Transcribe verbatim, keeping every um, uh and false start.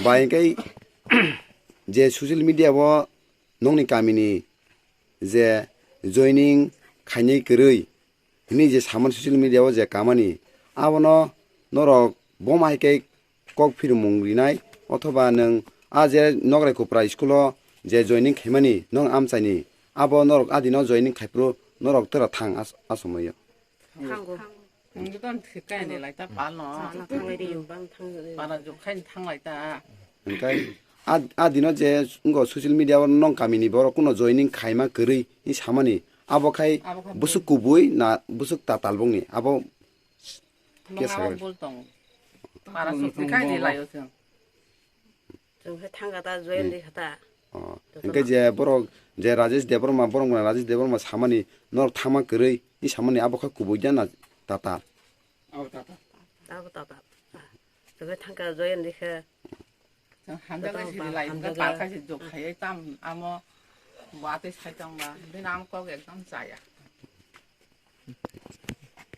Bai hwnkhe je social media o nokni kamini je joining khainai kwrwi hwnwi je samani social media o je kamani, abono norok boma hai khe kok phirmung rinai, othoba nwng a je Nograi Kupra school o je joining khaimani nwng amchaini, abo norok adino joining khaiphuru norok tera thang as-, asomoyo. Thango. Ang jotoni thik khe ni lai ta pal no. Sana thanglai di, bang thang. Para juk khain thanglai ta. Hwnkhe a, a dino je wngkha social media o nong kamini borok kuno joining khaima kwrwi ni samani, abo khai Abo khai bwswk kubui na bwswk tatal bongni abo Mung kesa abo gari. Bol tong. Para suk thik khe ni lai o chwng. Chwng khe thangkha ta, join di kha ta. Oh, hwnkhe je borok je Rajesh Debbarma, borok mwnai Rajesh Debbarma samani norok thangma kwrwi ni samani abo kha kubui jana tata. Abo tata. Abo tata. Chwng khe thangkha join di khe. Chwng hamjakle siri lai, hamjakle. Palkha se jok khaiwi tam amo watwi sai tongba, bini amo kok ekdom chaya.